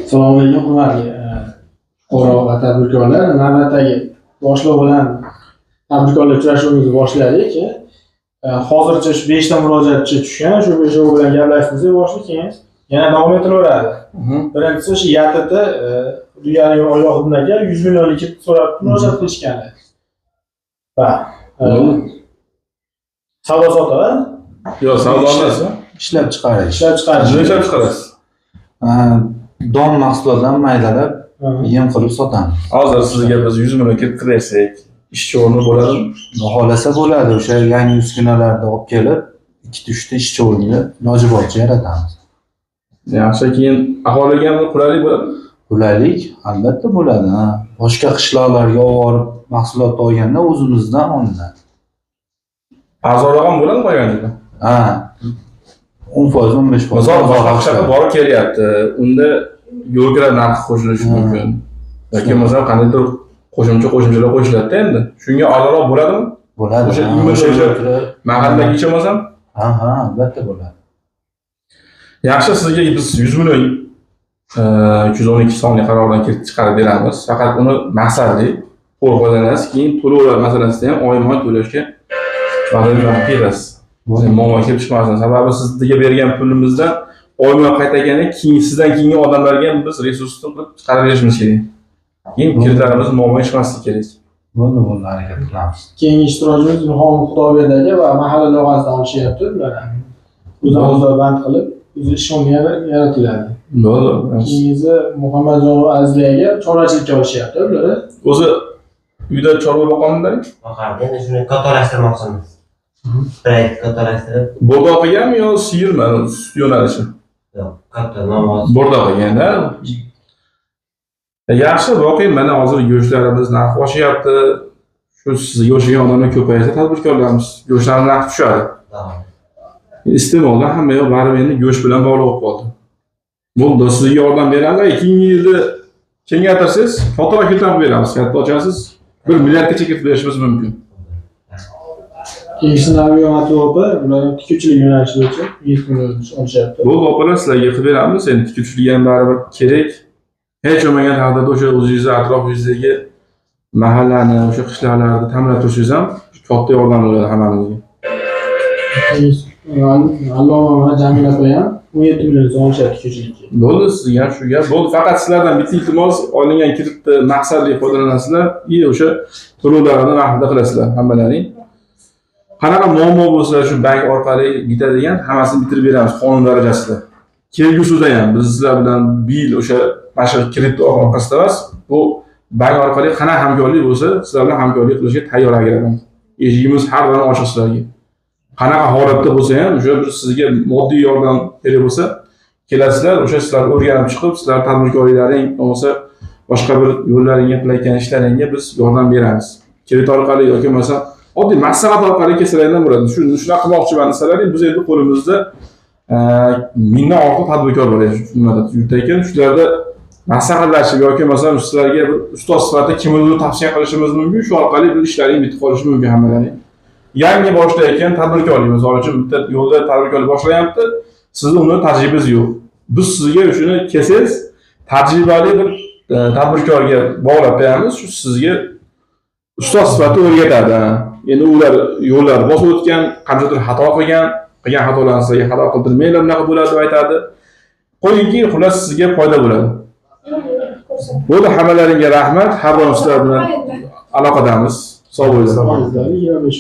Assalomu alaykum, hurmatli fuqaro va tadbirkorlar. Navbatdagi boshliq bilan tadbirkorlar uchrashuvimizni boshladik. Hozircha shu beshta murojaatchi tushgan, shu beshovi bilan gaplashdik, boshliq, keyin yana davom etilaveradi. Birinchisi o'sha YaTT Duyani Oyog'idin aka 100 millionlik so'rab murojaat qilishgan. Va savdo sotiq Yo'q, savdo emas. Ishlab chiqarish. Ishlab chiqarish. Nima ishlab chiqarasiz? Don mahsulotlarini maydalab, yem qilib sotamiz. Hozir sizga biz 100 million kredit bersak, ishchi o'rni bo'ladimi? Xudo xohlasa, bo'ladi. O'sha yangi uskunalarni olib kelib, ikkita, uchta ishchi o'rnini iloji boricha yaratamiz. Yaxshi, keyin aholiga ham qulaylik bo'ladimi? Qulaylik albatta bo'ladi. Ha. Boshqa qishloqlarga olib borib mahsulot olganda o'zimizdan olinadi. Arzonroq ham bo'ladimi qolgan joyda? Ha. 10%, 15%. Misol, boshqa arzonroq qishloqqa tushadi. borib kelyapti. Unda yo'l kira narxi qo'shilishi mumkin. Yoki bo'lmasam qandaydir qo'shimcha qo'shimchalar qo'shiladida endi. Shunga arzonroq bo'ladimi? Bo'ladi. O'sha ha, imенно o'sha o'sha yo'l kira- mahallaga bo'lmasam. Ha, albatta bo'ladi. Yaxshi, sizga biz 100 million 312 sonli qarordan kredit chiqarib beramiz. Faqat uni maqsadli to'g'ri foydalanasiz. Keyin to'lovlar masalasida ham oyma-oy to'lashga va'da berasiz. Muammo kelib chiqmasin. Sababi sizga bergan pulimizdan oyma-oy qaytarganda keyin sizdan keyingi odamlarga ham biz resursni qilib chiqarib berishimiz kerak. Keyin kreditlarimiz muammo chiqmasligi kerak. Bo'ldi, harakat qilamiz. Keyingi ishtirokchimiz Ilhom Xudoberdi aka va mahalla loyihasidan olishyapti ular ham. O'zini o'zi band qilib, o'zi ish o'rni yaratiladi. Bo'ldi. Keyingisi Muhammadjonov Azizbek aka chorvachilikka olishyapti ular. O'zi uyda chorva boqolmadilar? Boqardi, endi shuni kattalashtirmoqchimiz. Proyekt kattalashtirib, Bo'rdoq qilganmi yo sigirmi sut yo'nalishi? Yo'q, katta namoz. Bo'rdoq qilganda. Yaxshi, boqing, mana hozir go'shtlarimiz narxi oshyapti. Shu sizga o'xshagan odamlar ko'paysa, tadbirkorlarimiz, go'shtlarni narxi tushadi. Iste'molda hamma yoq baribir endi go'sht bilan bog'liq bo'lib qoldi. Bo'ldi, sizga yordam beramiz. Keyingi yilda kengaytirsangiz, kattaroq kredit qilib beramiz. Katta ochasiz, 1 milliardgacha kredit berishimiz mumkin. Keyingisi Nabiya Matluba opa, ular ham tikuvchilik yo'nalishi bo'yicha 100 million olishyapti. Bo'ldi, opalar, sizlarga qilib beramiz. Endi tikuvchilik ham baribir kerak. Hech bo'lmagan taqdirda o'sha o'zingizni atrofingizdagi mahallani, o'sha qishloqlarni ta'minlab turishingiz ham katta yordam bo'ladi hammamizga. Keyingisi Alloma Jamila opa ham 17 million so'm olishyapti tikuvchilikka. Bo'ldi, sizga ham shu gap. Bo'ldi, faqat sizlardan bitta iltimos, olingan kreditni maqsadli foydalanasizlar и o'sha to'lovlarni vaqtida qilasizlar hammalaring. Qanaqa muammo bo'lsa, shu bank orqali bitadigan, hammasini bitirib beramiz qonun darajasida. Kelgusida ham biz sizlar bilan bir yil o'sha mana shu kredit orqasida emas, bu bank orqali qanaqa hamkorlik bo'lsa, sizlar bilan hamkorlik qilishga tayyor Agrabank. Eshigimiz har doim ochiq sizlarga. Qanaqa holatda bo'lsa ham, o'sha bir sizga moddiy yordam kerak bo'lsa, kelasizlar, o'sha sizlar o'rganib chiqib, sizlar tadbirkorliklaring bo'lmasa boshqa bir yo'llaringga, qilayotgan ishlaringga biz yordam beramiz. Kredit orqali yoki bo'lmasa oddiy maslahat orqali kelsalar ham bo'ladi. Shu shunaqa qilmoqchiman desalaring, biz endi qo'limizda mingdan ortiq tadbirkor bor shu nimada yurtda ekan, shularda maslahatlashib yoki bo'lmasa sizlarga bir ustoz sifatida kimnidir tavsiya qilishimiz mumkin. Shu orqali bir ishlaring bitib qolishi mumkin hammalaring. Yangi boshlayotgan tadbirkorlik, misol uchun, bitta yo'lda tadbirkorlik boshlayapti, sizni uni tajribangiz yo'q. Biz sizga shuni kelsangiz, tajribali bir tadbirkorga bog'lab beramiz, shu sizga ustoz sifatida o'rgatadi. Endi ular yo'llar bosib o'tgan, qanchadir xato qilgan, qilgan xatolarni sizlarga xato qildirmanglar, bunaqa bo'ladi deb aytadi. Qo'yingki, xullas, sizga foyda bo'ladi. Bo'ldi, hammalaringga rahmat. Har doim sizlar bilan aloqadamiz. Sog' bo'linglar. 25.